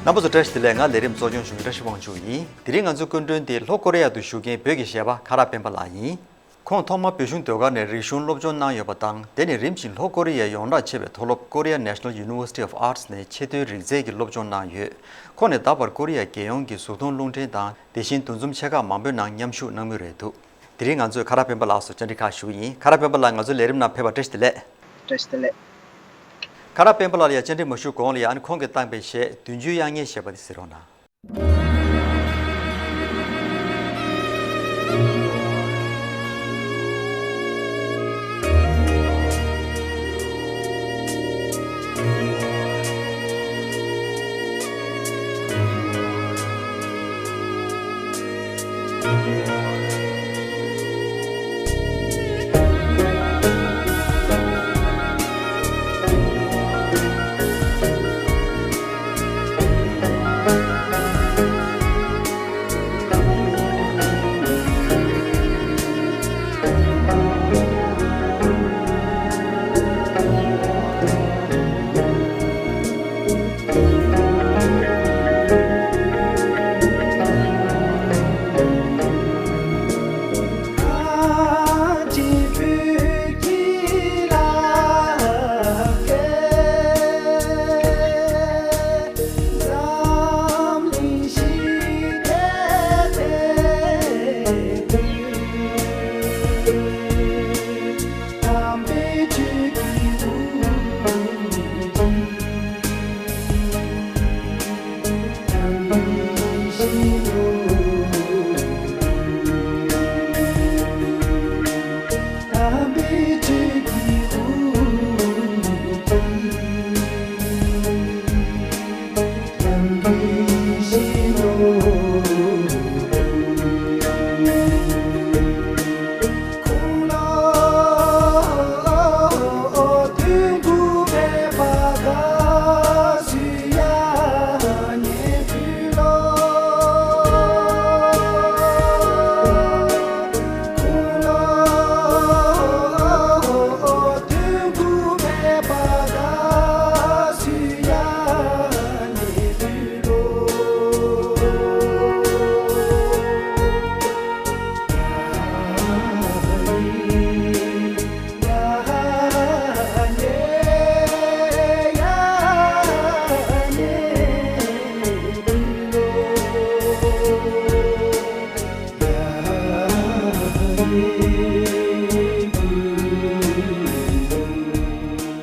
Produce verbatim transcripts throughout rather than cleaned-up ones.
རྣམ་པ་ཚོ་བཀྲ་ཤིས་བདེ་ལེགས། ང་ལས་རིམ་གཙོ་སྐྱོང་ཞུ་མཁན་བཀྲ་ཤིས་དབང་ཕྱུག་ཡིན། དེ་རིང་ང་ཚོའི་སྐུ་མགྲོན་དེ་ལྷོ་ཀོ་རི་ཡ་དུ་བཞུགས་མཁན་བོད་ཀྱི་གཞས་པ་ཁ་རག་སྤེན་པ་ལགས་ཡིན། ཁོང་ཐོག་མར་བོད་གཞུང་ཟློས་གར་ནས་རིག་གཞུང་སློབ་སྦྱོང་གནང་ཡོད་པ་དང་། དེ་ནས་རིམ་བཞིན་ལྷོ་ཀོ་རི་ཡའི་ཡོངས་གྲགས་ཆེ་བའི་མཐོ་སློབ་Korea National University of Arts ནས་ཆེས་མཐོའི་རིག་རྩལ་གྱི་སློབ་སྦྱོང་གནང་ཡོད། ཁོང་ནས་ད་བར་ཀོ་རི་ཡ་རྒྱལ་ཡོངས་ཀྱི་གཟུགས་མཐོང་རླུང་འཕྲིན་དང་དེ་བཞིན་འདུ་འཛོམས་ཆེ་ཁག་མང་པོའི་ནང་མཉམ་ཞུགས་གནང་མུས་རེད་འདུག་དེ་རིང་ང་ཚོས་ཁ་རག་སྤེན་པ་ལགས་སུ་བཅར་འདྲི་ཁག་ཞུ་གི་ཡིན། ཁ་རག་སྤེན་པ་ལགས། ང་ཚོའི་ལས་རིམ་ནང་ཕེབས་པར་བཀྲ་ཤིས་བདེ་ལེགས། བཀྲ་ཤིས་བདེ་ལེགས། ཁ་རག་སྤེན་པ་ལགས་ལ་ཡ་བཅར་འདྲི་མ་ཞུས་གོང་ལ་ཡ་ཨ་ནི་ཁོང་གིས་བཏང་པའི་གཞས་བདུན་ཅུའི་དབྱངས་སྙན་ཞེས་པ་དེ་གཟིགས་རོགས་གནང་།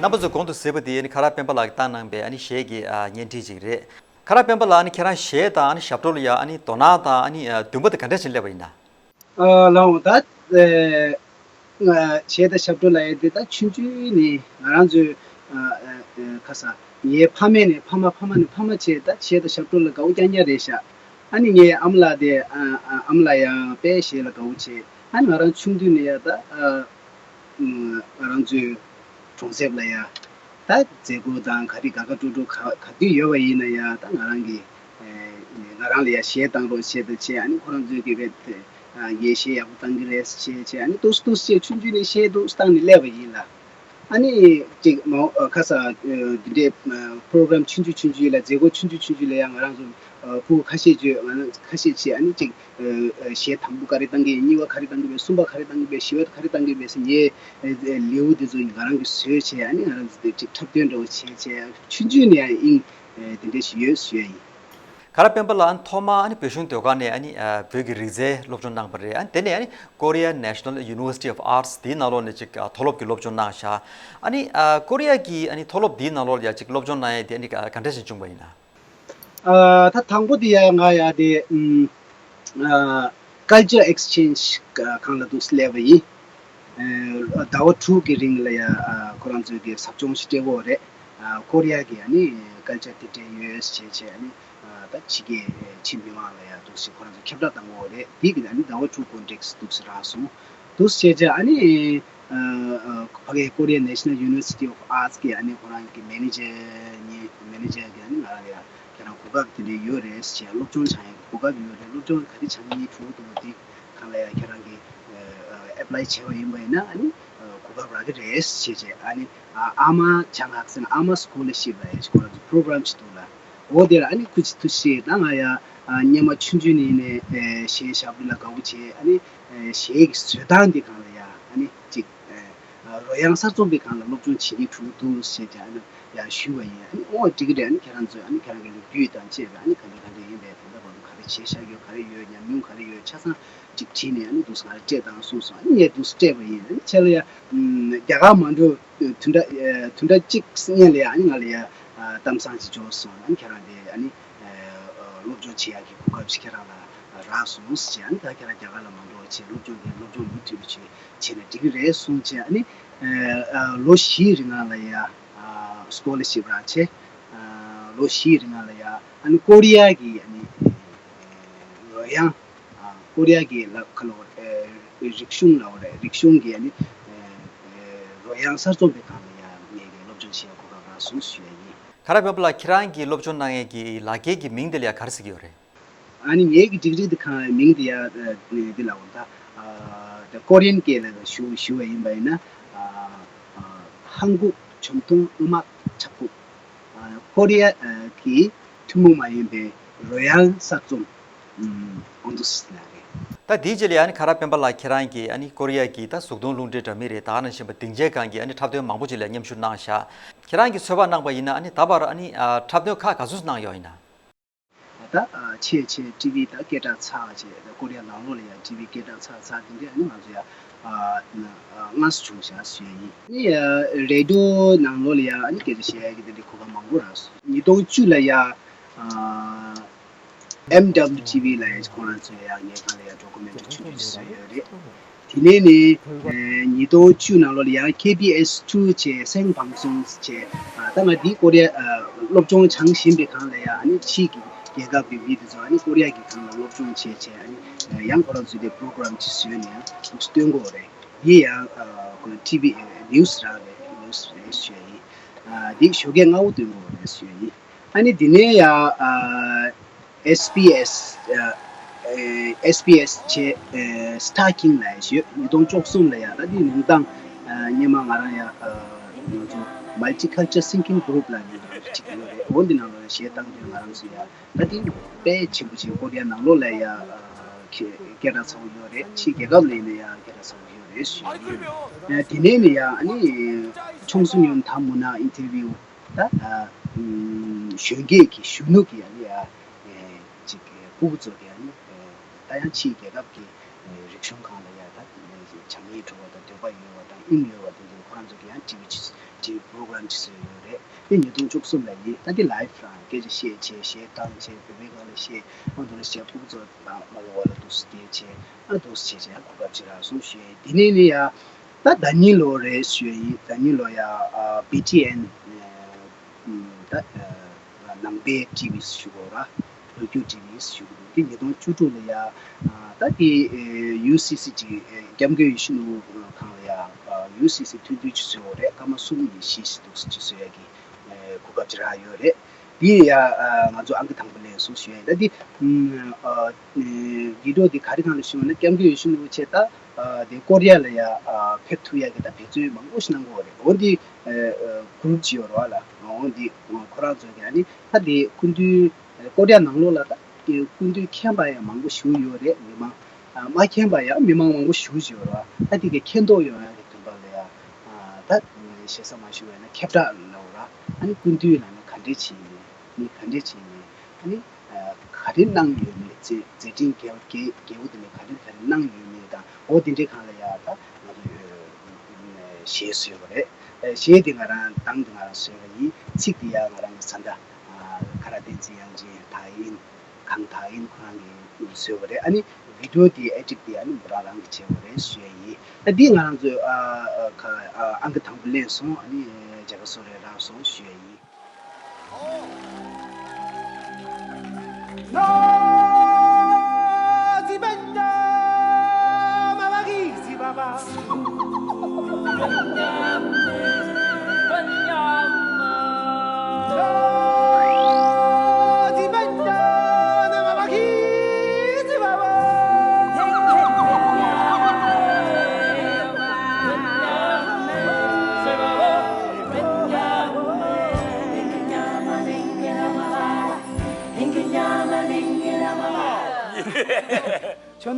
རྣམ་པ་ཚོས་གོང་དུ་གཟིགས་པ་དེ་ནི་ཁ་རག་སྤེན་པ་ལགས་ཀྱིས་བཏང་གནང་པའི་ཨ་ནི་གཞས་ཀྱི་ཨ་བརྙན་འཕྲིན་ཅིག་རེད། ཁ་རག་སྤེན་པ་ལགས། ཨ་ནི་ཁྱེད་རང་གཞས་དང་ཨ་ནི་ཞབས་བྲོ་ལ་ཡ་ཨ་ནི་དོ་སྣང་དང་ཨ་ནི་ཨ་འདུན་པ་དེ་ག་འདྲ་ཞིག་སླེབས་པ་ཡིན་ན། ཨ་ལགས་འོང་ད། ཨ་གཞས་དང་ཞབས་བྲོ་ལ་ཡ་དེ་ད་ཆུང་ཆུང་ནས་ང་རང་ཚོའི་ཨ་ཨ་ཨ་ཁ་ས་ངའི་ཕ་མེས་ནས་ཕ་མ་ཕ་མ་ནས་ཕ་མ་བྱས་ད་གཞས་དང་ཞབས་བྲོ་ལ་དགའ་བོ་རྐྱང་རྐྱང་རེད་ཤག་ཨ་ནི་ངའི་ཨ་མ་ལགས་དེ་ཨ་ཨ་ཨ་མ་ལགས་ཡང་དཔེ་གཞས་ལ་དགའ་བོ་བྱས། ཨ་ནི་ང་རང་ཆུང་དུས་ནས་ཡ་ད་ཨ་ང་རང་ཚོའི་གྲོང་གསེབ་ལ་ཡ་ད་མཛད་སྒོ་དང་ག་རེ་དགའ་དགའ་སྤྲོ་སྤྲོ་ག་ག་དུས་ཡོད་པ་ཡིན་ན་ཡ་ད་ང་རང་གི་ཨེ་ང་རང་ལ་ཡ་གཞས་བཏང་རོགས་བྱས་དང་བྱས། ཨ་ནི་ཁོ་རང་ཚོས་ཀྱི་རེད་དེ་ཨ་ངས་གཞས་ཡག་པོ་བཏང་གི་རེད་བྱས་བྱས། ཨ་ནི་ཏོག་ཙམ་ཏོག་ཙམ་བྱས་ཆུང་ཆུང་ནས་གཞས་ཏོག་ཙམ་བཏང་ནས་སླེབས་པ་ཡིན་ལ། ཨ་ནི་ཅིག་མ་ཨ་ཁ་ས་ཨ་འདི་འདྲའི་ཨ་པོ་རོ་གྷ་རམ་ཆུང་ཆུང་ཆུང་ཆུང་ལ་མཛད་སྒོ་ཆུང་ཆུང་ཆུང་ཆུང་ལ་ཡང་ང་རང་ཚོ་ཨ་སྐུ་ཁ་ཤས་བརྗོད། ང་རང་ཁ་ཤས་བྱས། ཨ་ནི་ཅིག་ཨ་གཞས་དང་པོ་ག་རེ་བཏང་གི་ཡོད། གཉིས་པ་ག་རེ་བཏང་གི་ཡོད། གསུམ་པ་ག་རེ་བཏང་གི་ཡོད། བཞི་པ་ག་རེ་བཏང་གི་ཡོད་ཟེར་ངས་ཨ་ལེའུ་འདི་ཚོ་ང་རང་གིས་བཟོས་བྱས། ཨ་ནི་ང་རང་ཚོ་དེ་ཅིག་འཁྲབ་སྟོན་འདྲ་བོ་བྱས་བྱས་ཆུང་ཆུང་ནས་ཡང་དབྱིངས་དེ་འདྲ་ཞིག་ཡོད་ཞུ་ཡ་ཡིན། ཁ་རག་སྤེན་པ་ལགས། ཨ་ནི་ཐོག་མར་ཨ་ནི་བོད་གཞུང་ཟློས་གར་ནས་ཨ་ནི་ཨ་བོད་ཀྱི་རིག་རྩལ་སློབ་སྦྱོང་གནང་པ་རེད། ཨ་ནི་དེ་ནས་ཨ་ནི་Korea National University of Arts དེའི་ནང་ལོགས་ནས་ཅིག་ཨ་མཐོ་སློབ་ཀྱི་སློབ་སྦྱོང་གནང་ཤག་ཨ་ནི་ཨ་ཀོ་རི་ཡ་གི་ཨ་ནི་མཐོ་སློབ་དེའི་ནང་ལོགས་ལ་ཡ་ཅིག་སློབ་སྦྱོང་གནང་ཡ་དེ་ཨ་ནི་ག་ག་འདྲ་ཞིག་བྱུང་བ་ཡིན་ན། ཨ་ད་དང་པོ་དེ་ཡ་ང་ཡ་དེ་ཨམ་ཨ་Culture Exchange སྒང་ལ་འདུག་སླེབས་པ་ཡིན། ཨ་ཟླ་བ་དྲུག་གི་རིང་ལ་ཡ་ཨ་ཁོ་རང་ཚོས་ཀྱི་ཟབ་སྦྱོང་ཞིག་སྤྲད་ཡོད་རེད། ཨ་ཀོ་རི་ཡ་གི་ཨ་ནི་ཀལ་ཅར་དེ་འདྲ་ཡོད་ཟེར་བྱས་བྱས། ཨ་ནི་ཨ་ད་ཕྱི་རྒྱལ་ཕྱི་མི་མང་ལ་ཡ་འདུག་སེ་ཁོ་རང་ཚོ་ཁྱབ་བསྒྲགས་བཏང་ཡོད་རེད། དེ་གི་ཨ་ནི་ཟླ་བ་དྲུག་ཀོན་ཊེག་སི་འདུག་སེ་རག་སོང་། འདུག་སེ་བྱས་བྱས་ཨ་ནི་ཨ་ཨ་ཕ་གིའི་Korea National University of Arts གི་ཨ་ནི་ཁོ་རང་གི་མེ་ནེ་ཇར་ནི་མེ་ནེ་ཇར་གི་ཨ་ནི་ང་རང་ལ་ཡ་ཁྱེད་རང་གོ་སྐབས་དེ་འདྲ་ཡོད་རེད་ཟེར། སློབ་སྦྱོང་སྦྱང་ཡ་གི་གོ་སྐབས་ཡོད་རེད། སློབ་སྦྱོང་ག་རེ་སྦྱང་སྙིང་བྲོ་བོ་འདུག་དེ་སྒང་ལ་ཡ་ཁྱེད་རང་གིས་ཨ་ཨེབ་ལའི་བྱས་པ་ཡིན་པ་ཡིན་ན་ཨ་ནི་ཨ་གོ་སྐབས་རག་གི་རེད་ཟེར་བྱས་བྱས། ཨ་ནི་ཨ་ཨ་མ་ཅང་ཨག་སན་ཨ་མ་སི་ཀོ་ལར་ཤིབ་ལབ་ཡ་ཞིག་ཁོ་རང་ཚོ་པོ་རོ་གྷ་རམ་ཞིག་འདུག་ལ། འོ་དེ་ལ་ཨ་ནི་ཁུ་ཅི་ཐུ་ཤེས་ད་ང་ཡ་སྙེ་མ་ཆུང་ཆུང་ནས་ནས་གཞས་ཞབས་བྲོ་ལ་དགའ་བོ་བྱས། ཨ་ནི་གཞས་ཀྱི་བཟོ་སྟངས་དེ་སྒང་ལ་ཡ་ཨ་ནི་ཅིག་རོལ་དབྱངས་གསར་རྩོམ་པའི་སྒང་ལ་སློབ་སྦྱོང་བྱེད་ཀྱི་འགྲོ་གི་འདུག་ཟེར་ཏེ་ཨ་ནི་ཡ་ཞུས་པ་ཡིན། ཨ་ནི་འོ་འགྲིག་གི་རེད། ཨ་ནི་ཁྱེད་རང་ཚོས་ཨ་ནི་ཁྱེད་རང་གི་ལོ་རྒྱུས་དང་བཅས་པའི་ཨ་ནི་ག་འདྲ་ག་འདྲ་ཡིན་པས་དེ་འདྲ་བར་དུ་ག་རེ་བྱས་བཞག་ཡོད། ག་རེ་ཡོད། ཉམས་མྱོང་ག་རེ་ཡོད། ཆ་ཚང་ཅིག་བྲིས་ནས་ཨ་ནི་འདུག་སེ་ང་ལ་སྤྲད་དང་གསུངས་སོང་། ཨ་ནི་ངས་འདུག་སེ་སྤྲད་པ་ཡིན། ཨ་ནི་ཁྱེད་ལ་ཡ་རྒྱ་གར་མ་འགྲོ་བདུན་ཕྲག་བདུན་ཕྲག་གཅིག་སྔོན་ལ་ཡ་ཨ་ནི་ང་ལ་ཡ་གཏམ་བཟང་ཅིག་འབྱོར་སོང་། ཨ་ནི་ཁྱེད་རང་དེ་ཨ་ནི་སློབ་སྦྱོང་བྱེད་ཡག་གི་གོ་སྐབས་ཤིག་ཁྱེད་རང་ལ་རག་སོང་ཟེར། ཨ་ནི་ད་ཁྱེད་རང་རྒྱ་གར་ལ་མ་འགྲོ་བྱས་སློབ་སྦྱོང་དེ་སློབ་སྦྱོང་མུ་མཐུད་པ་ཅིག་བྱས་ནས་འགྲིག་གི་རེད་གསུངས་བྱས། ཨ་ནི་ལོ་བཞིའི་རིང་ལ་ཡ་སྐོ་ལར་ཤིབ་རག་བྱས། ལོ་བཞིའི་རིང་ལ་ཡ་ཨ་ནི་ཀོ་རི་ཡ་གི་ཨ་ནི་རོལ་དབྱངས། ཀོ་རི་ཡ་གི་ལ་ཁ་ལོ་རིག་གཞུང་ལ་རིག་གཞུང་གི་ཨ་ནི་རོལ་དབྱངས་གསར་རྩོམ་པའི་སྒང་ལ་ཡ་ངས་ཀྱི་སློབ་སྦྱོང་བྱེད་ཡ་གོ་སྐབས་རག་སོང་ཞུ་ཡ་ཡིན། ཁ་ར་བོན་པ་ལགས། ཁྱེད་རང་གིས་སློབ་སྦྱོང་གནང་མཁན་གྱི་ལག་འཁྱེར་གྱི་མིང་དེ་ལ་ཡ་ག་རེ་ཟེར་གྱི་ཡོད་རེད། ཨ་ནི་ངེད་ཀྱི་ཌིག་རི་དེ་གང་མིང་དེ་ཡ་འདི་ལ་འོང་ད། ད་ཀོ་རི་ཡན་སྐད་ལ་ཞུ་ཞུ་བ་ཡིན་པ་ཡིན་ན། ཧང་གུག་ཆོམ་ཐུང་དབུ་མ་ཆབ་ཁུག་ཀོ་རི་ཡ་གི་ཐུན་མོང་མ་ཡིན་པའི་རོལ་དབྱངས་གསར་རྩོམ་ཨོང་དུ་སི་ལ་རེད། ད་དེའི་རྗེས་ལ་ཡ་ཨ་ནི་ཁ་ར་བོན་པ་ལགས། ཁྱེད་རང་གིས་ཨ་ནི་ཀོ་རི་ཡ་གི་ད་གཟུགས་མཐོང་རླུང་འཕྲིན་འདྲ་མིན་རེད། ད་ག་ནང་བཞིན་པ་སྡིངས་ཆའི་སྒང་གི་ཨ་ནི་འཁྲབ་སྟོན་མང་པོ་ཅིག་ལ་མཉམ་ཞུགས་གནང་ཤག་ཁྱེད་རང་གིས་ཚོད་དཔག་གནང་པ་ཡིན་ན་ཨ་ནི་ད་བར་ཨ་ནི་འཁྲབ་སྟོན་ཁག་ག་ཚོད་གནང་ཡོད་ཡིན་ན། ད་ཆེས་ཆེ་ཊི་བི་ད་སྐད་གྲགས་ཚ་བ་བྱས། ད་ཀོ་རི་ཡ་ནང་ལོགས་ལ་ཡ་ཊི་བི་སྐད་གྲགས་ཚ་ཚ་དེ་འདྲས་ཨ་ནི་ང་ཚོ་ཡ་ལྔ་སུ་བྱུང་བཞག་ཞུ་ཡ་ཡིན། ཨ་ནི་རེ་ཌི་ཡོ་ནང་ལོགས་ལ་ཡ་ཨ་ནི་སྐད་ཆ་བཤད་ཡ་གི་དེ་འདྲས་གོ་སྐབས་མང་པོ་རག་སོང་། ཉིས་སྟོང་བཅུ་ལ་ཡ་ཨེམ་ཌབ་ལིའུ་ཊི་བི་ལ་ཡ་ཁོ་རང་ཚོས་ཡ་ངའི་སྒང་ལ་ཡ་ཌོ་ཀུ་མེན་ཊི་རི་ཆུང་ཆུང་ཅིག་བཟོས་ཡོད་རེད། དེ་ནས་ནི་ཉིས་སྟོང་བཅུ་ནང་ལོགས་ལ་ཡང་ཁེ་བི་ཨེས་ཊུ་བྱས་སེང་བང་སུང་བྱས། ད་ང་འདི་ཀོ་རི་ཡ་སློབ་སྦྱོང་སྦྱང་བཞིན་པའི་སྒང་ལ་ཡང་ཨ་ནི་ཕྱིའི་རྒྱལ་ཁབ་ཀྱི་མི་དེ་ཚོ་ཨ་ནི་ཀོ་རི་ཡ་གི་སྒང་ལ་སློབ་སྦྱོང་བྱས་བྱས་ཨ་ནི་ཡང་ཁོ་རང་ཚོས་དེ་པོ་རོ་གྷ་རམ་ཅིག་བཟོས་ནས་ཡང་སྟོན་གོ་རེད། འདི་ཡང་ཁོ་ན་ཊི་བི་ནིའུ་སི་རང་རེད། ནིའུ་སི་རེད་ཞུ་ཡ་ཡིན། འདི་ཞོགས་ཀས་སྔ་པོ་སྟོན་གོ་རེད་ཞུ་ཡ་ཡིན། ཨ་ནི་དེ་ནས་ཡ་ཨ་ཨེས་བི་ཨེས་ཨ་ཨེས་བི་ཨེས་བྱས་ཨ་སི་ཊར་ཀིང་ལབ་ཡ་ཞིག་ཡོད། ཉིས་སྟོང་བཅུ་གསུམ་ལ་ཡ་ད་དེ་ནང་བཏང་ཨ་སྔོན་མ་ང་རང་ཡ་ཨ་ང་ཚོ་མལ་ཊི་ཁལ་ཅར་སིང་ཀིང་གུ་རུབ་ལབ་ནས་ང་རང་གཅིག་ཡོད་རེད། འོ་འདི་ནང་ལ་གཞས་བཏང་དུས་ང་རང་ཚོ་ཡ་ད་དེ་དཔེ་ཆེན་པོ་ཅིག་ཀོ་རི་ཡ་ནང་ལོགས་ལ་ཡ་ཨ་སྐད་གྲགས་ཚ་པོ་ཡོད་རེད། ཕྱི་རྒྱལ་ཁབ་ལ་ཡིན་ན་ཡ་སྐད་གྲགས་ཚ་པོ་ཡོད་རེད་ཞུ་ཡ་ཡིན། ཨ་དེ་ནས་ནི་ཡ་ཨ་ནི་ཆུང་སུ་ཉོན་ཐ་མུ་ན་ཨིན་ཐར་བིའུ། ད་ཨ་གཞོན་སྐྱེས་ཀྱི་གཞོན་ནུ་གི་ཨ་ནི་ཨ་ཅིག་སྤུ་གུ་ཚོ་གི་ཨ་ནི་ད་ཡང་ཕྱིའི་རྒྱལ་ཁབ་ཀྱི་རིག་གཞུང་སྒང་ལ་ཡ་ད་སྦྱང་སྙིང་བྲོ་བ་དང་འདོད་པ་ཡོད་པ་དང་དབྱིངས་ཡོད་པ་དེ་འདྲ་ཁོ་རང་ཚོ་གི་ཡང་ཊི་བི་ཅིག་ཊི་བི་པོ་རོ་གྷ་རམ་ཅིག་བཟོས་ཡོད་རེད། དེ་ཉིས་སྟོང་བཅུ་གསུམ་ལ་ཡིན། ད་དེ་ལའེབ་རང་སྐད་ཆ་བཤད་བྱས་གཞས་བཏང་བྱས་བོད་པའི་སྒང་ལ་བཤད། ཨ་འདུག་ལ་བཤད། སྤུ་གུ་ཚོ་དང་མ་ལོ་བ་ལ་འདུག་སེ་བསྡད་བྱས་ཨ་འདུག་སེ་བྱས་བྱས་གོ་སྐབས་ཅིག་རག་སོང་ཞུ་ཡ་ཡིན། དེ་ནས་ནི་ཡ། ད་ཟླ་ཉིན་ལོ་རེད་ཞུ་ཡ་ཡིན། ཟླ་ཉིན་ལོ་ཡ་ཨ་བི་ཊི་ཨེན་ཨ་ད་ཨ་ནང་པའི་ཊི་བི་ཞུ་གོ་ར། ལོ་རྒྱུས་ཊི་བི་ཞུ་གོ་འདུག་དེ་ཉིས་སྟོང་བཅུ་དྲུག་ལ་ཡ་ཨ་ད་དེ་ཨ་ཡུ་སི་སི་ཅིག་ཨ་སྐྱབས་མགོན་ཡིད་བཞིན་ནོར་བུ་ཁང་ལ་ཡ་ཨ་ཡུ་སི་སི་མཐུན་འགྱུར་ཅིག་བཟོས་ཡོད་རེད། སྐར་མ་གསུམ་ནས་བཞི་ཞིག་འདུག་སེ་ཅིག་བཟོ་ཡ་གི་ཨ་གོ་སྐབས་ཅིག་རག་ཡོད་རེད། དེ་ཡ་ཨ་ང་ཚོ་ཨང་ཀི་དང་པོ་ལེན་སོང་ཞུ་ཡ་ཡིན། ད་དེ་ཨ་ཨ་བི་ཌི་ཡོ་དེ་ག་རེ་སྒང་ལ་ཞུ་བ་ན་སྐྱབས་མགོན་ཡིད་བཞིན་ནོར་བུ་མཆོག་ད་ཨ་དེ་ཀོ་རི་ཡ་ལ་ཡ་ཨ་ཕེབས་ཐུབ་ཡ་གི་ད་འབད་བརྩོན་མང་པོ་ཞིག་གནང་གི་ཡོད་རེད། འོ་འདི་ཨ་ཨ་གུ་རུབ་ཅིག་ཡོད་རེད་བ་ལ། འོ་འདི་ཁོ་རང་ཚོ་གི་ཨ་ནི་ད་དེ་སྐུ་མདུན་ཀོ་རི་ཡ་ནང་ལོགས་ལ་ད་དེ་སྐུ་མདུན་མཁྱེན་པ་ཡང་མང་པོ་བཞུགས་ཡོད་རེད། མི་མང་ཨ་མ་མཁྱེན་པ་ཡང་མི་མང་མང་པོ་བཞུགས་ཡོད་རེད་བ། ད་དེ་གི་མཁྱེན་རྟོགས་ཡོང་ཡ་གི་དོན་དག་ལ་ཡ་ཨ་ད་ཞེ་ས་མ་ཞུ་བས་ན་ཁྱབ་བསྒྲགས་ལབ་ར། ཨ་ནི་སྐུ་མདུན་ལ་ནི་ག་འདྲས་བྱས་ཡིན། མི་ག་འདྲས་བྱས་ཡིན། ཨ་ནི་ཨ་ག་རེ་གནང་ཡོད་མེད། མཛད་མཛད་འཕྲིན་རྒྱས་རྒྱས་རྒྱས་པོ་དེ་ནི་ག་རེ་ག་རེ་གནང་ཡོད་མེད་དང་། འོ་དེ་འདྲའི་སྒང་ལ་ཡ་ད་ང་ཚོ་ཞེས་ཟེར་བ་རེད། ཞེས་དེ་ང་རང་གདངས་དེ་ང་རང་བཟོས་པ་ཡིན། ཚིག་དེ་ཡ་ང་རང་གི་བཟའ་ཟླ་ཁ་ར་བསྟན་འཛིན་དབྱངས་ཅན་དག་ཡིན། གང་དག་ཡིན་ཁོ་རང་གིས་བཟོས་པ་རེད། ཨ་ནི་བི་ཌི་ཡོ་དེ་ཨེ་ཌིཊ་དེ་ཨ་ནི་མོ་རང་རང་གིས་བྱས་པ་རེད་ཞུ་ཡ་ཡིན། ཨ་འདི་ང་རང་ཚོས་ཨ་ཨ་ཨང་ཀི་དང་པོ་ལེན་སོང་། ཨ་ནི་མཇལ་ཁ་གསོལ་རས་རག་སོང་ཞུ་ཡ་ཡིན།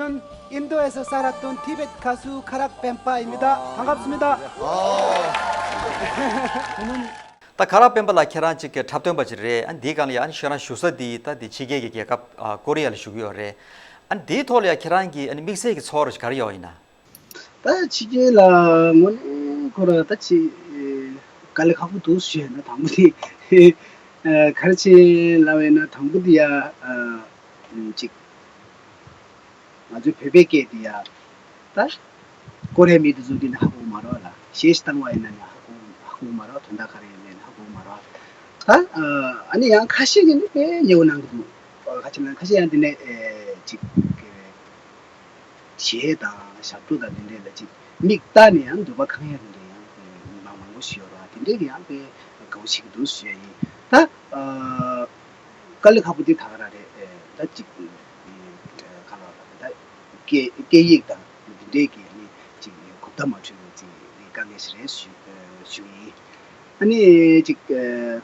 ཨིན་རྡུ་ཨེ་སི་ཨེ་སི་ཨར་དང་ཐི་བེད་ཁ་སུ་ཁ་རག་སྤེན་པ་ཡིན་མི་ད་དང་སྐབས་སུ་མི་ད། ད་ཁ་རག་སྤེན་པ་ལགས་ཁྱེད་རང་ཅིག་གི་འཁྲབ་སྟོན་པ་ཅིག་རེད། ཨ་ནི་འདིའི་སྒང་ལ་ཡ་ཨ་ནི་ཁྱེད་རང་བཞུགས་ས་འདི་ད་འདི་ཕྱི་རྒྱལ་གྱི་རྒྱལ་ཁབ་ཨ་ཀོ་རི་ཡ་ལ་བཞུགས་ཀྱི་ཡོད་རེད། ཨ་ནི་འདིའི་ཐོག་ལ་ཡ་ཁྱེད་རང་གི་ཨ་ནི་དམིགས་བསལ་གྱི་ཚོར་བ་ཞིག་ག་རེ་ཡོད་ཡིན་ན། ད་ཕྱི་རྒྱལ་ལ་དངོས་གནས་ཁོ་ར་ད་ཅིག་དཀའ་ལས་ཁག་པོ་འདུག་ཞུས་ན་དང་པོ་དེ་ག་རེ་བྱས་ལབ་ཡིན་ན་དང་པོ་དེ་ཡ་ཅིག་ང་ཚོའི་བོད་པའི་སྐད་དེ་ཡ་ད་ཀོ་རེ་མི་དེ་ཚོ་དེ་ནི་ཧ་གོ་མ་རེད་ལ། གཞས་ཤིག་བཏང་བ་ཡིན་ན་ནི་ཧ་གོ་ཧ་གོ་མ་རེད། དོན་དག་ག་རེ་ཡིན་མིན་ཧ་གོ་མ་རེད། ད་ཨ་ནི་ཡང་ཁ་ཤས་ཀྱིས་ནི་དཔེ་ཉེ་བོ་གནང་གི་འདུག་ཁ་ཤས་ན་ཁ་ཤས་ཡང་དེ་ནས་ཅིག་གཞས་དང་ཞབས་བྲོ་དང་དེ་འདྲས་ལ་ཅིག་མིག་ལྟ་ནས་ཡང་འདོད་པ་ཁེངས་ཡ་དེ་འདྲས་ཡང་མི་མང་མང་པོ་ཞིག་ཡོད་རེད་བ། དེ་འདྲས་ཀྱི་ཡང་དཔེ་དགའ་བོ་བྱེད་ཀྱི་འདུག་ཞུ་ཡ་ཡིན། ད་དཀའ་ལས་ཁག་པོ་དེ་ད་ག་རང་རེད། ད་ཅིག་ག་ལ་ད་སྐད་སྐད་ཡིག་དང་དེ་འདྲས་ཀྱི་ནི་ཅིག་གོ་བརྡ་མ་འཕྲོད་པའི་ཅིག་དཀའ་ངལ་ཞིག་རེད་ཞུ་ཞུ་ཡིན། ཨ་ནི་ཅིག་ད་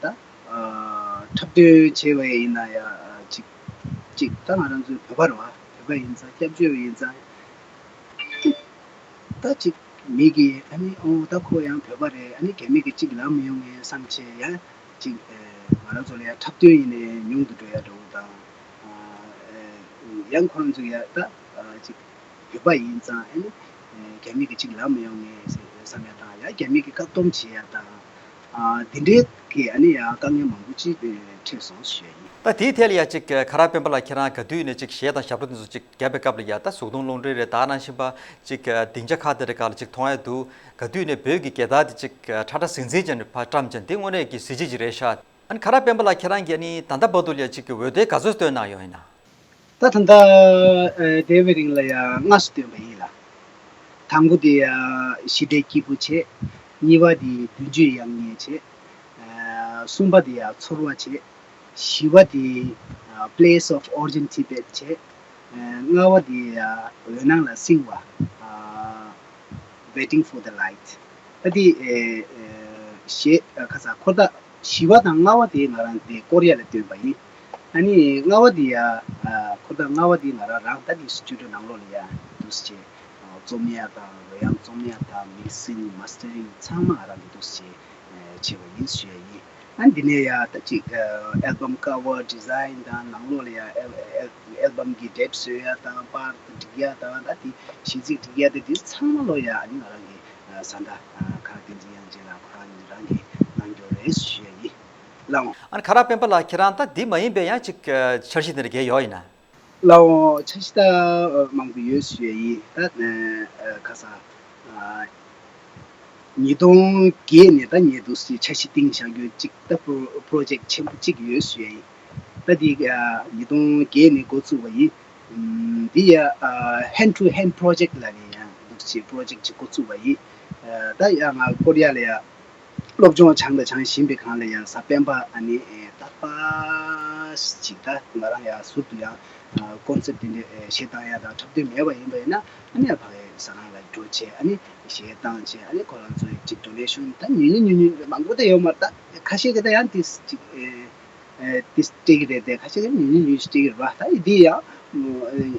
འཁྲབ་སྟོན་བྱས་པ་ཡིན་ན་ཡང་ཅིག་ཅིག་ད་ང་རང་ཚོའི་བོད་པ་རེད་བ། བོད་པ་ཡིན་ཙང་སྐྱབས་བཅོལ་བ་ཡིན་ཙང་ད་ཅིག་མི་གིས་ཨ་ནི་ཨོ་ད་ཁོ་ཡང་བོད་པ་རེད། ཨ་ནི་རྒྱ་མི་གིས་ཅིག་ལབ་མི་ཡོང་ངས་བསམ་བྱས་ཡང་ཅིག་ང་རང་ཚོ་ལ་ཡང་འཁྲབ་སྟོན་ཡིན་ནའི་ཉུང་དུ་འགྲོ་ཡ་འདྲ་བོ་དང་ཡང་ཁོ་རང་ཚོ་ཡ་ད་ཅིག་བོད་པ་ཡིན་ཙང་ཨ་ནི་རྒྱ་མི་གིས་ཅིག་ལབ་མི་ཡོང་ངས་བསམ་ཡ་དང་ཡང་རྒྱ་མི་གིས་བཀག་སྡོམ་བྱེད་ཡ་དང་དེ་འདྲའི་གི་ཨ་ནི་ཡང་དཀའ་ངལ་མང་པོ་ཅིག་འཕྲད་སོང་ཞུ་ཡ་ཡིན། ད་དེའི་ཐད་ལ་ཡ་ཅིག་ཁ་རག་སྤེན་པ་ལགས་ཁྱེད་རང་ག་དུས་ནས་ཅིག་གཞས་དང་ཞབས་བྲོ་དེ་ཚོ་ཅིག་བརྒྱབ་པའི་སྐབས་ལ་ཡ་ད་གཟུགས་མཐོང་རླུང་འཕྲིན་རེད། ད་ནང་བཞིན་པ་ཅིག་སྡིངས་ཆ་ཁག་དེ་རེད་ག་ལ་ཅིག་མཐོང་ཡ་འདུག་ག་དུས་ནས་བོད་ཀྱི་རྒྱལ་དར་དེ་ཅིག་ཁྲ་ཁྲ་ཟིང་ཟིང་བྱས་ནས་ཕར་བཀྲམ་བྱས་འདི་དངོས་གནས་ཀྱི་གཟི་བརྗིད་ཅིག་རེད་ཤག་ཨ་ནི་ཁ་རག་སྤེན་པ་ལགས་ཁྱེད་རང་གིས་ཨ་ནི་ད་ལྟ་བར་དུ་ལ་ཡ་ཅིག་གི་འོད་སྡེར་ག་ཚོད་སྟོན་གནང་ཡོད་ཡིན་ན། ད་ད་ལྟ་དེ་བའི་རིང་ལ་ཡ་ལྔ་སྟོན་པ་ཡིན་ལ། དང་པོ་དེ་ཡ་ཞི་བདེ་སྐྱིད་པོ་བྱས། གཉིས་པ་དེ་བདུན་ཅུའི་ཡང་ངེས་བྱས། གསུམ་པ་དེ་ཡ་ཚོར་བ་བྱས། བཞི་པ་དེ་Place of Origin Tibet བྱས། ལྔ་པ་དེ་ཡ་འོད་སྣང་ལ་བསྲིང་བ། Waiting for the Light། ད་དེ་གཞས་ཁ་ས་འཁོར་ཐག་བཞི་པ་དང་ལྔ་པ་དེ་ང་རང་དེ་ཀོ་རི་ཡ་ལ་བཏོན་པ་ཡིན། ཨ་ནི་ལྔ་པ་དེ་ཡ་འཁོར་ཐག་ལྔ་པ་དེ་ང་རང་རང་ད་དེ་སི་ཊུ་ཌི་ཡོ་ནང་ལོགས་ལ་ཡ་འདུག་སེ་བྱས་རྩོམ་ཡ་དང་རོལ་དབྱངས་རྩོམ་ཡ་དང་མིག་སིང་མ་སི་ཊ་རིང་ཚང་མ་ང་རང་གིས་འདུག་སེ་བྱས་བྱས་པ་ཡིན་ཞུ་ཡ་ཡིན། ཨ་ནི་དེ་ནས་ཡ་ད་ཅིག་ཨལ་བམ་ཀ་བར་ཌི་ཛའིན་དང་ནང་ལོགས་ལ་ཡ་ཨལ་ཨལ་ཨལ་བམ་གི་ཌེཊ་བཟོ་ཡ་དང་པར་སྒྲིག་ཡ་དང་ད་དེ་གཞས་ཚིག་སྒྲིག་ཡ་དེ་དེ་ཚང་མ་ལོ་ཡ་ཨ་ནི་ང་རང་གིས་བཟའ་ཟླ་ཁ་རག་བསྟན་འཛིན་དབྱངས་ཅན་ལགས་ཁོ་རང་གཉིས་རང་གིས་གནང་རྒྱུ་རེད་ཞུ་ཡ་ཡིན། ལགས་འོང་། ཨ་ནི་ཁ་རག་སྤེན་པ་ལགས་ཁྱེད་རང་ད་འདི་མ་ཡིན་པའི་ཡང་ཅིག་འཆར་གཞི་དེ་འདྲ་གས་ཡོད་ཡིན་ན། ལགས་འོང་། འཆར་གཞི་ད་མང་པོ་ཡོད་ཞུ་ཡ་ཡིན། ད་ཁ་སང་ཉིས་སྟོང་བརྒྱད་ནས་ད་ངས་འདུག་སེ་འཆར་གཞི་བཏིང་བཞག་རྒྱུ་གཅིག་ད་པྲོ་པྲོ་ཇེཀ་ཆེན་པོ་གཅིག་ཡོད་ཞུ་ཡ་ཡིན། ད་འདི་ཉིས་སྟོང་བརྒྱད་ནས་འགོ་བཙུགས་པ་ཡིན། འདི་ཡ་Hand to Hand Project ལབ་ནས་ཡང་འདུག་སེ་པྲོ་ཇེཀ་གཅིག་འགོ་བཙུགས་པ་ཡིན། ད་ཡ་ང་ཀོ་རི་ཡ་ལ་ཡ་སློབ་སྦྱོང་སྦྱངས་དང་སྦྱང་བཞིན་པའི་སྒང་ལ་ཡང་གཟའ་སྤེན་པ་ཨ་ནི་ཨེ་རྟག་པར་ཅིག་ད་ང་རང་ཡང་ཟུར་དུ་ཡང་ཀོན་སེབ་དེ་འདྲའི་ཨེ་གཞས་བཏང་ཡ་དང་འཁྲབ་སྟོན་མེད་པ་ཡིན་པ་ཡིན་ན་ཨ་ནི་ཕ་གིའི་ཟ་ཁང་ལ་འགྲོ་བྱས་ཨ་ནི་གཞས་བཏང་བྱས་ཨ་ནི་ཁོ་རང་ཚོའི་ཅིག་ཌོ་ནེ་ཤོན་ད་ཉུང་ཉུང་ཉུང་ཉུང་མང་པོ་ད་ཡོད་མ་རེད། ད་ཁ་ཤས་ཀྱིས་ད་ཡང་ཏིས་ཅིག་ཨེ་ཨེ་ཏིས་སྤྲད་ཀྱི་རེད་དེ་ཁ་ཤས་ཀྱིས་ཉུང་ཉུང་ཉུང་ཞིག་སྤྲད་ཀྱི་རེད་པ། ད་ཡིན་དེ་ཡང་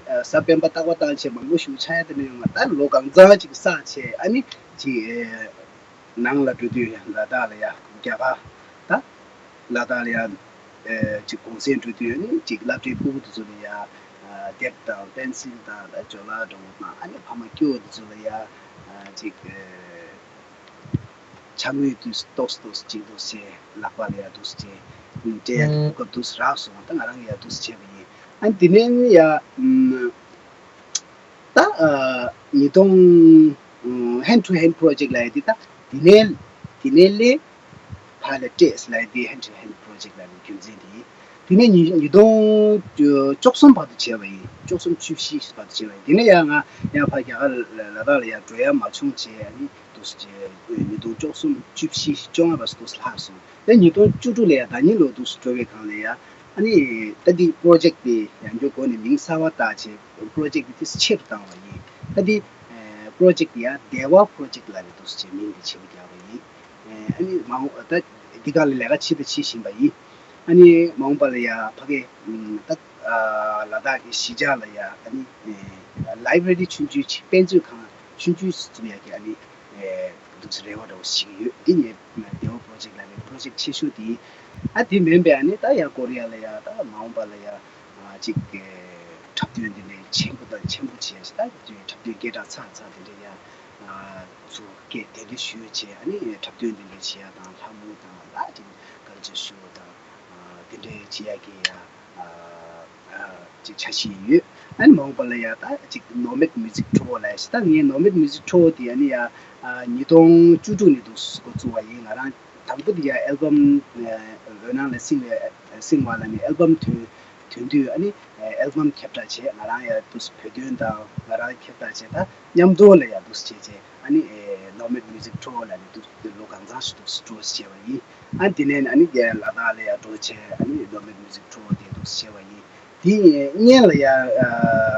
གཟའ་སྤེན་པ་རྟག་པར་བཏང་བྱས་མང་པོ་ཞིག་ཆགས་ཡ་དེ་འདྲ་ཡོད་མ་རེད། ད་ལོ་གང་ཚང་ཅིག་བསགས་བྱས་ཨ་ནི་ཅིག་ཨེ། ནང་ལ་འགྲོ་དུས་ལ་དྭགས་ལ་ཡ་རྒྱ་གར་ད་ལ་དྭགས་ལ་ཡ་ཅིག་གུང་སེང་འགྲོ་དུས་ནི་ཅིག་སློབ་གྲྭའི་ཕྲུ་གུ་དེ་ཚོ་ལ་ཡ་དེབ་དང་པེན་སིལ་དང་ད་ཇོ་ལ་འདྲ་བོ་དང་ཨ་ནི་ཕ་མ་སྐྱོ་བོ་དེ་ཚོ་ལ་ཡ་ཅིག་ཕྱག་དངུལ་དུས་ཏོག་ཏོག་ཅིག་ཏོག་ཅིག་ལག་པ་ལ་ཡ་ཏོག་ཅིག་སྤྲད་ཡ་གི་གོ་སྐབས་ཏོག་རག་སོང་། ད་ང་རང་གི་ཡ་ཏོག་བྱས་པ་ཡིན། ཨ་ནི་དེ་ནས་ནི་ཡ། ད་ཉིས་སྟོང་Hand to Hand Project ལབ་ཡ་དེ་ད་དེ་ནས་དེ་ནས་ལས་ཕར་ལ་སྤྲད་ལབ་ཡ་དེ་Hand to Hand Project ལབ་ཡ་རྒྱུ་མཚན་དེ་ཡིན། དེ་ནས་ཉིས་ཉིས་སྟོང་བཅུ་གསུམ་བར་དུ་བྱས་པ་ཡིན། བཅུ་གསུམ་བཅུ་བཞི་བར་དུ་བྱས་པ་ཡིན། དེ་ནས་ཡང་ང་ཡང་ཕར་རྒྱ་གར་ལ་དྭགས་ལ་ཡང་འགྲོ་ཡ་མ་བྱུང་བྱས་ཨ་ནི་འདུག་སེ་བྱས་ཉིས་སྟོང་བཅུ་གསུམ་བཅུ་བཞི་བཅོ་ལྔ་བར་དུ་འདུག་སེ་ལྷག་སོང་། ད་ཉིས་སྟོང་བཅུ་དྲུག་ལ་ཡ་ད་ཉིན་ལོ་འདུག་སེ་འགྲོ་བའི་སྒང་ལ་ཡ་ཨ་ནི་ད་འདི་པྲོ་ཇེཀ་དེ་ཡང་བསྐྱར་སྒོ་ནས་མིང་གསར་པ་བཏགས་བྱས་པྲོ་ཇེཀ་དེ་ཏོག་ཙམ་ཆེ་རུ་བཏང་བ་ཡིན། ད་འདི་པྲོ་ཇེཀ་དེ་ཡ་བདེ་བ་པྲོ་ཇེཀ་ལབ་ནས་འདུག་སེ་བྱས་མིང་དེ་ཆེ་རུ་བརྒྱབ་པ་ཡིན། ཨ་ནི་མ་འོངས་ད་འདི་ག་ལ་ལས་ཀ་བྱེད་དང་བྱེད་བཞིན་པ་ཡིན། ཨ་ནི་མ་འོངས་པ་ལ་ཡ་ཕ་གི་ད་ལ་དྭགས་ཀྱི་གཞིས་ཆགས་ལ་ཡ་ཨ་ནི། ལའི་བྷ་རེ་རི་ཆུང་ཆུང་ཅིག་དཔེ་མཛོད་ཁང་ཆུང་ཆུང་ཞིག་བཙུགས་ཡག་གི་ཨ་ནི་འདུག་སེ་རེ་བ་འདྲ་བོ་ཞིག་ཡོད། འདི་ངའི་བདེ་བ་པོ་རོ་ཇེཀ་ལབ་པའི་པོ་རོ་ཇེཀ་ཆེ་ཤོས་དེ་ཡིན། ཨ་དེ་མིན་པའི་ཨ་ནི་ད་ཡ་ཀོ་རི་ཡ་ལ་ཡ་ད་མ་འོངས་པ་ལ་ཡ་ཅིག་འཁྲབ་སྟོན་འདི་འདྲའི་ཆེན་པོ་དང་ཆེན་པོ་བྱས་ཤིག་ད་འཁྲབ་སྟོན་སྐད་གྲགས་ཚ་ཚ་དེ་འདྲ་ཡ་ཚུར་སྐད་དེ་འདྲ་ཞུས་བྱས་ཨ་ནི་འཁྲབ་སྟོན་འདི་འདྲ་བྱེད་ཡ་དང་ལྷ་མོ་དང་ད་ཅིག་ཀལ་ཅར་ཤོ་དང་དེ་འདྲའི་བྱེད་ཡ་གི་ཡ། ཅིག་འཆར་གཞི་ཡོད། ཨ་ནི་མ་འོངས་པ་ལ་ཡ་ད་ཅིག་ནོ་མེད་མིའུ་ཟིག་ཊུར་ལབ་ཡ་ཞིག་ད་ངས་ནོ་མེད་མིའུ་ཟིག་ཊུར་དེ་ཨ་ནི་ཡ་ཉིས་སྟོང་བཅུ་དྲུག་ནས་འདུག་འགོ་བཙུགས་པ་ཡིན། ང་རང་དང་པོ་དེ་ཡ་ཨལ་བམ་འོད་སྣང་ལ་བསྲིངས་པའི་བསྲིངས་པ་ལ་ནི་ཨལ་བམ་ཐོན་ཐོན་དུས་ཨ་ནི་ཨལ་བམ་ཁྱབ་བསྒྲགས་བྱས། ང་རང་ཡ་འདུག་བོད་དོན་དང་ང་རང་ཁྱབ་བསྒྲགས་བྱས། ད་མཉམ་དུ་ལ་ཡ་འདུག་བྱས་བྱས་ཨ་ནི་ནོ་མེད་མིའུ་ཟིག་ཊུར་ལ་ནི་འདུག་ལོ་གང་འཚམ་ཞིག་འདུག་ཊུར་བྱས་པ་ཡིན། ཨ་དེ་ནས་ཨ་ནི་རྒྱ་ལ་དྭགས་ལ་ཡ་འགྲོ་བྱས་ཨ་ནི་ནོ་མེད་མིའུ་ཟིག་ཊུར་དེ་འདུག་བྱས་པ་ཡིན། དེ་སྔོན་ལ་ཡ་ཨ་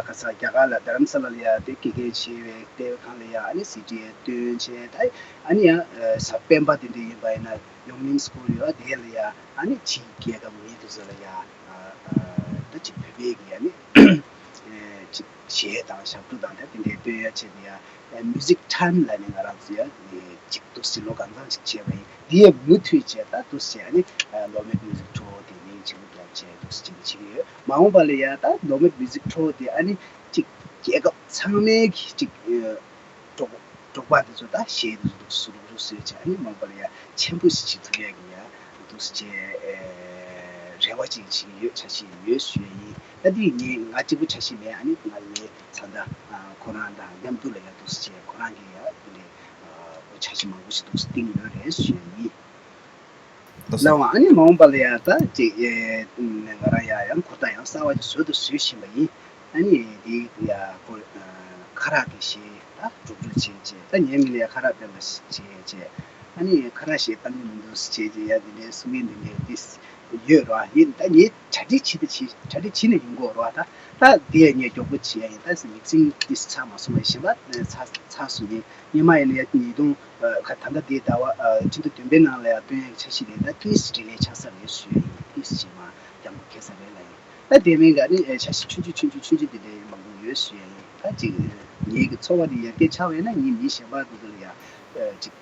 ག་ས་རྒྱ་གར་ལ་རྡ་རམ་ས་ལ་ལ་ཡ་དེ་དགེ་རྒན་བྱས་པའི་ལྟེ་བ་ཁང་ལ་ཡ་ཨ་ནི་སི་ཌི་ཨེ་བཏོན་བྱས། ད་ཨ་ནི་ཡ་ཨ་གཟའ་སྤེན་པ་དེ་འདྲ་ཡིན་པ་ཡིན་ན་ཡོང་ནིང་སྐོར་ཡོད། དེ་ལ་ཡ་ཨ་ནི་ཕྱིའི་རྒྱལ་ཁབ་མི་དེ་ཚོ་ལ་ཡ་ཨ་ཨ་ད་ཅིག་བོད་པའི་གི་ཨ་ནི་ཨ་ཅིག་གཞས་དང་ཞབས་བྲོ་དང་ད་དེ་འདྲའི་བཏོན་ཡ་ཆེད་དུ་ཡ། ཨ་མིའུ་ཟིག་ཊའིམ་ལབ་ནས་ང་རང་ཚོ་ཡ་ཅིག་འདུག་སེ་ལོ་གང་འཚམ་ཞིག་བྱས་པ་ཡིན། འདི་ཡ་མུ་མཐུད་བྱས་ད་འདུག་སེ་ཨ་ནི་ནོ་མེད་མིའུ་ཟིག་ཊུར་དེ་མིང་ཆེན་པོ་རྒྱབ་བྱས་འདུག་སེ་བྱེད་ཀྱི་ཡོད། མ་འོངས་པ་ལ་ཡ་ད་ནོ་མེད་མིའུ་ཟིག་ཊུར་དེ་ཨ་ནི་ཅིག་རྒྱལ་ཁབ་ཚང་མའི་གི་ཅིག་ཨ་འབྲོག་འབྲོག་པ་དེ་ཚོ་ད་གཞས་དེ་ཚོ་འདུག་སེ་རུག་རུག་སེ་བྱས་ཨ་ནི་མ་འོངས་པ་ལ་ཡ་ཆེན་པོ་ཞིག་བྱེད་ཐུབ་ཡ་གི་ཡ་འདུག་སེ་བྱས་ཨ་རེ་བ་ཅིག་བྱེད་ཀྱི་ཡོད། འཆར་གཞི་ཡོད་ཞུ་ཡ་ཡིན། ད་དེ་ངས་ང་གཅིག་པུ་འཆར་གཞི་མེད། ཨ་ནི་ང་ངའི་བཟའ་ཟླ་ཨ་ཁོ་རང་དང་མཉམ་དུ་ལ་ཡ་འདུག་སེ་བྱས་ཁོ་རང་གིས་ཡ་དེ་འདྲའི་ཨ་འཆར་གཞི་མང་པོ་ཞིག་འདུག་སེ་བཏིང་ཡོད་རེད་ཞུ་ཡ་ཡིན། ལགས་སོ། ལགས་འོང་། ཨ་ནི་མ་འོངས་པ་ལ་ཡ་ད་ཅིག་ཨེ་ང་རང་ཡ་ཡང་འཁོར་ཐག་ཡང་གསར་བ་ཅིག་བཟོ་དང་བཟོ་བཞིན་པ་ཡིན། ཨ་ནི་དེ་ཡ་ཁོ་ཨ་ཁ་རག་གི་གཞས་ད་སྒྲུབ་སྒྲུབ་བྱས་བྱས་ད་ངའི་མིང་ལ་ཡ་ཁ་རག་སྤེན་པ་བྱས་བྱས། ཨ་ནི་ཁ་རག་གཞས་བཏང་གི་མི་འདུག་བྱས་བྱས་ཡ་དེ་འདྲའི་གསུང་མཁན་དེ་འདྲའི་ཏིས་ཡོད་རོ། ཡིན་ད་ངས་གྲ་སྒྲིག་བྱེད་དང་བྱེད་གྲ་སྒྲིག་བྱེད་ནས་ཡོང་གི་ཡོད་རོ། ད་ད་དེ་ཡ་ངས་མགྱོགས་པོ་བྱས་ཡ་ཡིན། ད་ཡིག་ཚང་ཏིས་ཚར་མ་སོང་བ་ཡིན། གཞན་པ་ཚར་ཚར་སོང་ཡིན། སྔོན་མ་ཡིན་ན་ཡ་ཉིས་སྟོང་ཁ་ད་ལྟ་འདི་ཟླ་བ་ཨ་ཕྱི་ཟླ་བདུན་པའི་ནང་ལ་ཡང་སྟོན་ཡག་འཆར་གཞི་རེད། ད་ཏིས་ཌི་ལེ་ཆགས་ས་རེད་ཞུ་ཡ་ཡིན། ཏིས་ཞིག་མ་རྒྱང་པོ་འཁེལ་ས་རེད་ལབ་ཡིན། ད་དེ་མིན་ག་ནི་ཨ་འཆར་གཞི་ཆུང་ཆུང་ཆུང་ཆུང་ཆུང་དེ་འདྲའི་མང་པོ་ཡོད་ཞུ་ཡ་ཡིན། ད་ཅིག་ངེད་ཀྱི་འཚོ་བ་འདི་ཡར་རྒྱས་ཆགས་པ་ཡིན་ན་ངས་མི་གཞན་པ་དེ་ཚོ་ལ་ཡང་ཨ་ཅིག་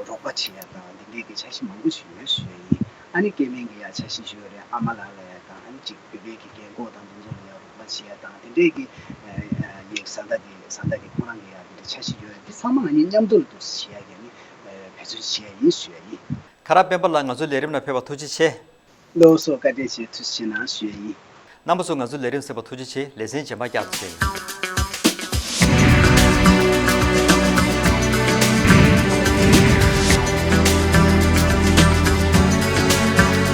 རོགས་པ་བྱེད་ཡ་དང་འདི་འདྲའི་གི་འཆར་གཞི་མང་པོ་ཞིག་ཡོད་ཞུ་ཡ་ཡིན། ཨ་ནི་སྐལ་མིང་གི་ཡང་འཆར་གཞི་ཞུ་ཡ་རེད། ཨ་མ་ལགས་ལ་ཡ་དང་ཨ་ནི་ཅིག་བོད་པའི་གི་རྒན་གོག་དང་དེ་ཚོ་ལ་ཡང་རོགས་པ་བྱེད་ཡ་དང་དེ་འདྲའི་གི་ངའི་བཟའ་ཟླ་དེ་བཟའ་ཟླ་གི་ཁོ་རང་གི་ཡང་དེ་འདྲའི་འཆར་གཞི་ཡོད་རེད། འདི་ཚང་མ་ང་གཉིས་མཉམ་དུ་ལ་འདུག་སེ་བྱེད་ཡ་གི་ནི་འབད་བརྩོན་བྱེད་ཡ་ཡིན་ཞུ་ཡ་ཡིན། ཁ་རག་སྤེན་པ་ལགས། ང་ཚོའི་ལས་རིམ་ནང་ཕེབས་པར་ཐུགས་རྗེ་ཆེ། ལགས་སོ། བཀའ་དྲིན་ཆེ། ཐུགས་རྗེ་གནང་ཞུ་ཡ་ཡིན། རྣམ་པ་ཚོ་ང་ཚོའི་ལས་རིམ་གསན་པར་ཐུགས་རྗེ་ཆེ། ལེ་ཚན་རྗེས་མ་བསྐྱར་དུ་མཇལ་ཡོང་།